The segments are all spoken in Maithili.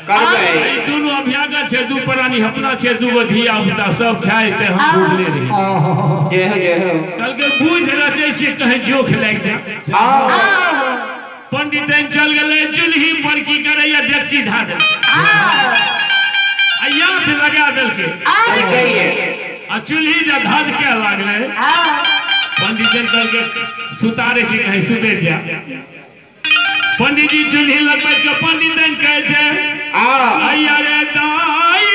करबै। ई दुनू अभ्यागत छै, दू प्राणी अपना छै, दू गो धिया पुता सब खाय ते हम भूखले रही। जय हो जय हो। कहलकै बुझ रचै छी कहीं जोख लागि जाय। पंडित चल गेलै चूल्ही पर की करैया डेकची धा देलकै आ आँच लगा देलकै आ चूल्ही जे धधके लागलै। पंडित कहलकै सुतारे छी कहीं सुतरि जा। पंडित जी चूल्ही लगबै के पंडित कहै छै अय्या रे दाई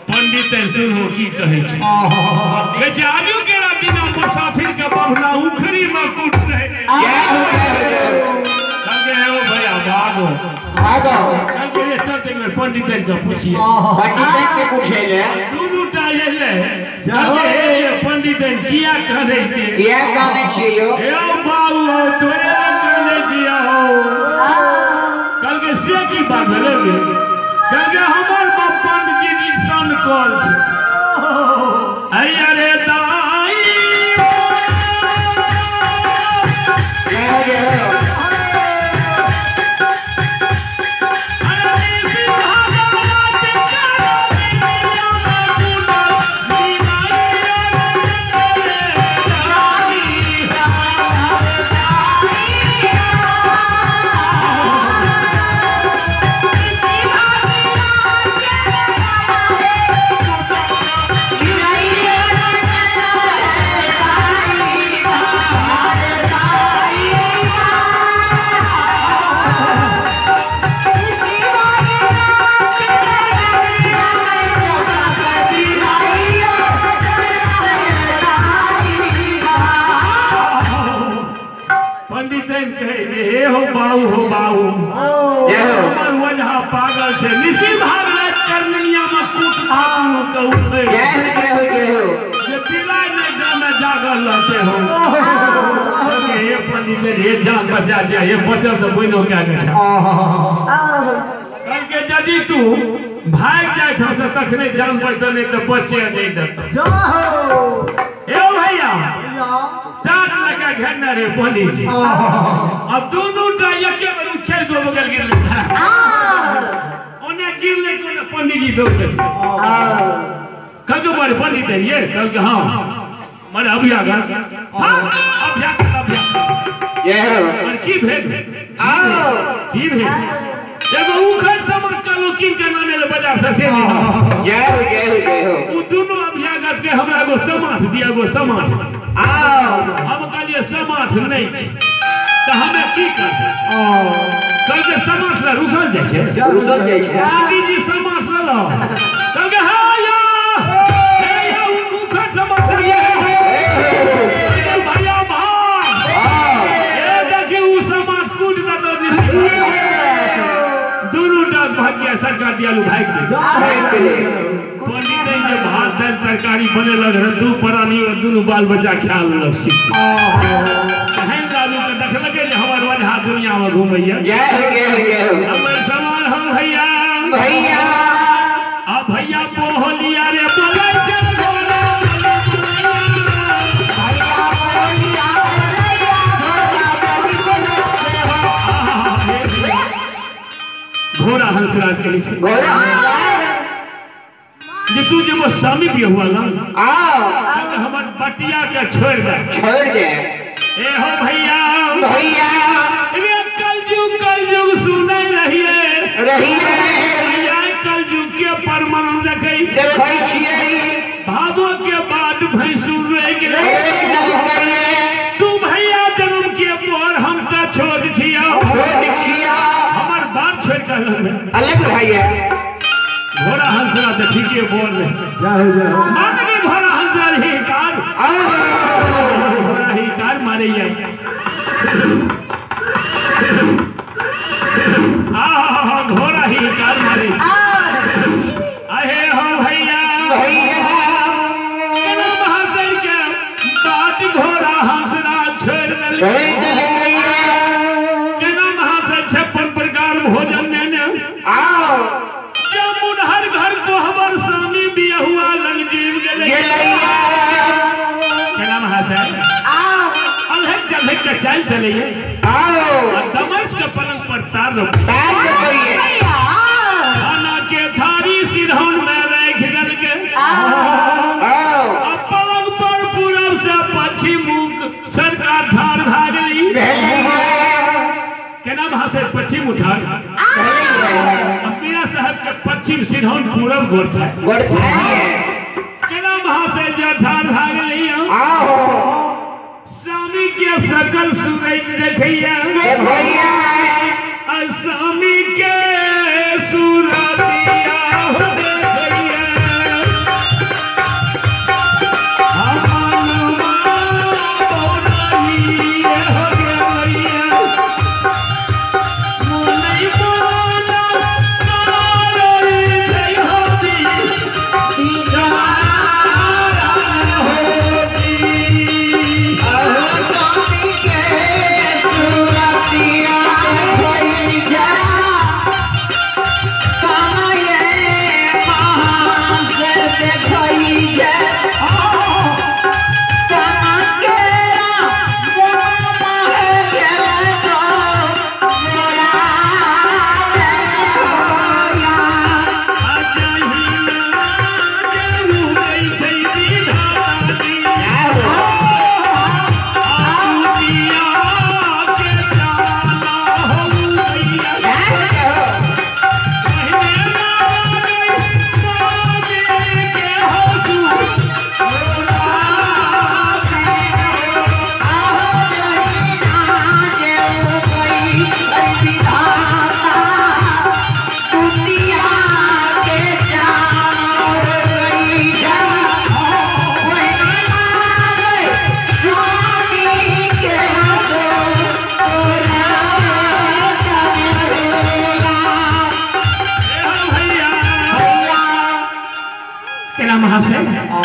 पंडित सुनहो की कहै छै। कहै छै आजू केरा बिना मुसाफिर के बभना उखड़ी में कूट रहे। कहलकै हे ओ भैया भागो भागो। कहलकै रे चल एक बेर पंडित के पूछिए। पंडित के पूछे ले दुनू टा एलै। कहलकै हे पंडित किया कहै छै, किया कहै छियै यौ? हे ओ बाबू हो तोरे कहै छियै हो। कहलकै से की बात भेलै रे? कहलकै हमर बाप पंडित जी सन कल छै। अय्या रे दाई जय हो जय हो। बाऊ हो बाऊ हमर वजह पागल छै निशी भाग रात करनिया में कूट भागू के उठे। जय हो जय हो जय हो। जे पिलाई नहीं गाना जागल रहते हो। हे पंडित हे जान बचा दिया, हे बचल तो बइनो के आगे। कहलकै यदि तू भाग जाय छौ से तखने जान बचतौ, नहीं तो बचे नहीं देतौ। ए भैया दांत लगा घेरने रहे पंडित जी। अब दोनों टा एके बेर उछल के बगल गिरले। ओने गिरले कोने पंडित जी दौड़ के कहलकै बड़े पंडित ये। कहलकै हाँ मरे अभ्यागत। हाँ अभ्यागत अभ्यागत। पर की भेल की भेल? एगो उखड़ सामान कहलहुँ कीन के नाने ले बाजार से से। जय हो जय हो जय हो। उ दुनू अभ्यागत के हमरा एगो समाठ दिया, एगो समाठ। हम कहलिए समाठ नहीं छै तऽ हमे की करबै? कहलकै समाठ लए रुसल जाइ छै, रुसल जाइ छै। पंडित जी समाठ लेलहुँ। कहलकै हाँ या हे या उखड़ समाठ भैया भाग हे देखी उ समाठ कूट देतौ। दुनू टा भाग गया सरकार दियालु भागि गेलै। पंडित के भात दालि तरकारी बनेलक रहे, दू प्राणी और दुनू बाल बच्चा खा लेलक। एहन लालू के देखलकै जे हमर वजह दुनिया में घुमैया। जय हो जय हो जय हो। हमर समान हम भैया भैया आ भैया बोहलिया रे बोलै चल भोला भैया बोलिया भैया घोड़ा हंसराज कहै छै। घोड़ा हंसराज जे तू जे वो समीप हुआ ना आओ हमर बटिया के छोड़ दे, छोड़ दे। ए हो भैया भैया रे कलयुग कलयुग सुनै रहिए रहिए भैया कलयुग के परमाण देखै छियै। भादो के बाद भैंसुर रहि गेलै। तू भैया जन्म के बोर हम त छोट छिया, हमर बात छोड़ के अलग भैया। घोड़ा हंसरा त ठीके बोल रहे। मान के घोड़ा हंसरा ही कार, घोड़ा ही कार मारे ये। आहा घोड़ा ही कार मारे। अहे हो भैया महाशय के बात घोड़ा हंसरा छोड़ देलकै। केना महाशय 56 प्रकार भोजन नेने आओ जमुन हर घर कोहबर स्वामी बियाहुआ लग जीव गेलै। केना महाशय अलहक चलहक के चाल चलैये आओ दमस के पलंग पर तार रोपैये। खाना के थारी सिरहन में राखि देलकै। पलंग पर पूरब से पश्चिम मुख सरकार धार भागली। केना महाशय पश्चिम उठार मीरा साहब के पश्चिम सिरहन पूरब गोर था। केना महाशय जो धार भागली स्वामी के सकल सूरज देखैया। स्वामी के सूरतिया हो देखैया।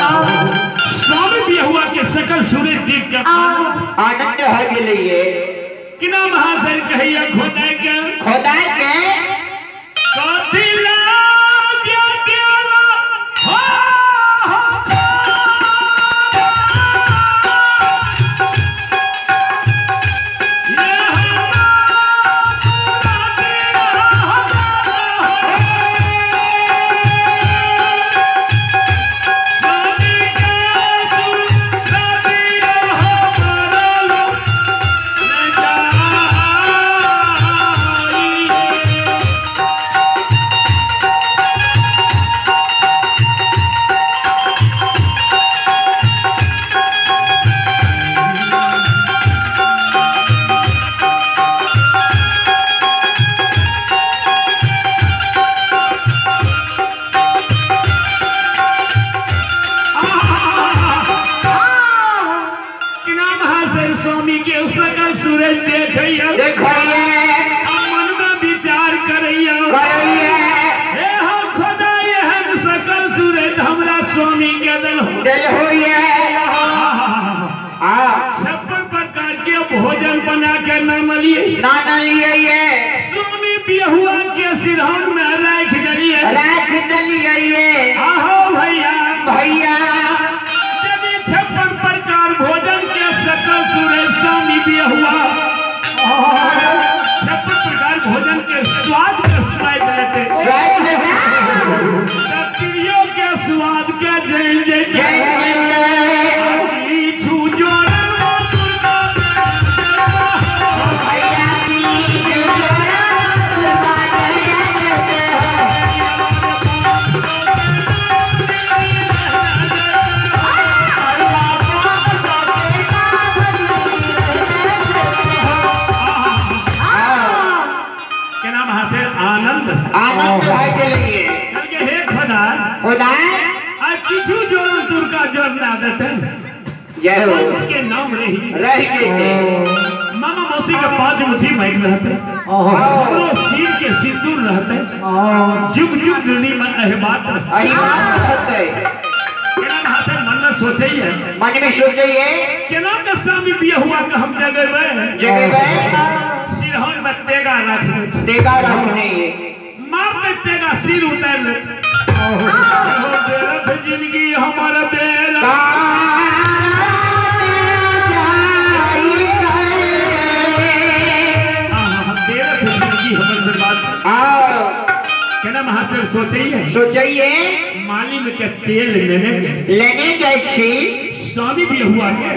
स्वामी बियाहुआ के सकल सूरज देख के आनंद हो गेलै। किना महाशय कहिया खोदाय के खोदाय के कथिला जे देला हो स्वामी के सकल सूरज देखैया मन में विचार करैया। हे हो खुदा एहन सकल सूरज हमरा स्वामी के देलहो। 56 प्रकार के भोजन बना के नाम लिए स्वामी बियाहुआ के सिरहन में राखि देलियै। आहो भैया भैया यदि 56 प्रकार भोजन के सकल सूरज स्वामी बियाहुआ 56 प्रकार भोजन के स्वाद के स्वाद लेते के स्वाद के जय जय जय। भैया। आनंद भए गेलैये। कहलकै हे खुदा खुदा आज किछु जोरन तुरका जोर ना देते जय हो उसके नाम रही रह गेते। मामा मौसी के पांच मुट्ठी माइक रहते हमरो सिर के सिंदूर रहते जुग जुग दुनिया में अहबात रहते। केना हाथे मन में सोचे है मन में सोचे है केना के स्वामी बियाह के हम जगेबै जगेबै सिरहन में तेगा रखने तेगा रखने मारते तेगा सिर उतार ले जिंदगी हमार बेला केना महाशय सोचे सोचिए माली में के तेल लेने लेने जाय छी स्वामी भी हुआ के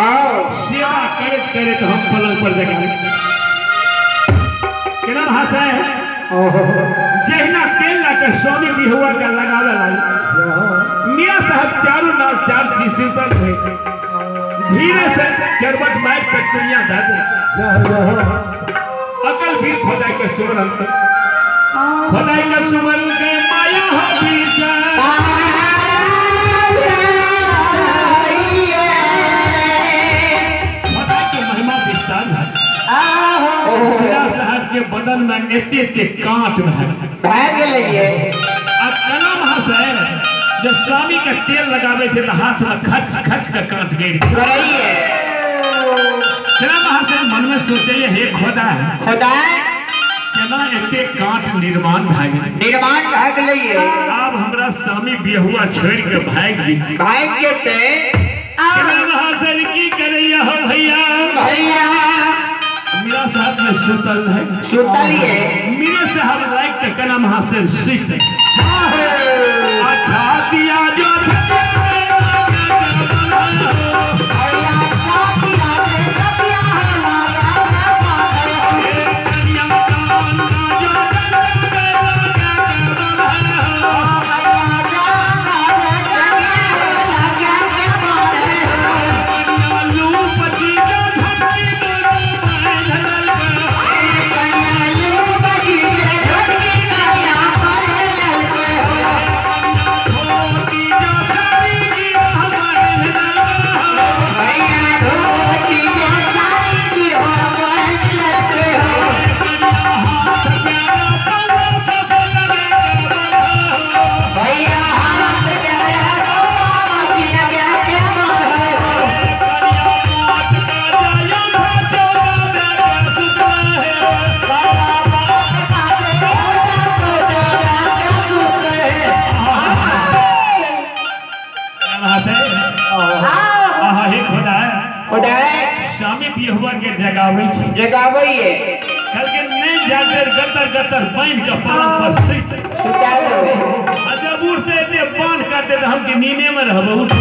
आओ सेवा करत करत हम पलंग पर जगा केना महाशय जहिना तेल ला के स्वामी भी हुआ के लगावे लागे मियां साहब चारों नाल चार चीज उतर गए धीरे से करवट मार पेटुनिया धा दे अकल भी खोदा के सुमरन खुदाई का सुमरन के माया हो बीचा खुदा की महिमा विस्तार है। मियां साहब के बदन में एते एते कांट भए गेलैये। आ कलम हसे जब स्वामी के तेल लगावे छे त हाथ में खच खच के कांट गिर करैये। कलम हसे मन में सोचे हे खुदा खुदा केना एते कांट निर्माण भए गेलै निर्माण भए गेलैये। आब हमरा स्वामी बिहुआ छोड़ के भागि गेल भागि जेतै। केना महाजन की करैया हो भैया भैया मीरा साहब में सुतल है सुतल ये मीरा साहब लाइक के केना महाजन सुत अच्छा दिया जो जगावैये कल के नहीं जाकर गतर गतर बांध के पलंग पर सुत सुता देबै। आ जब उठते ने बांध कर दे हम के नीने में रहब उठ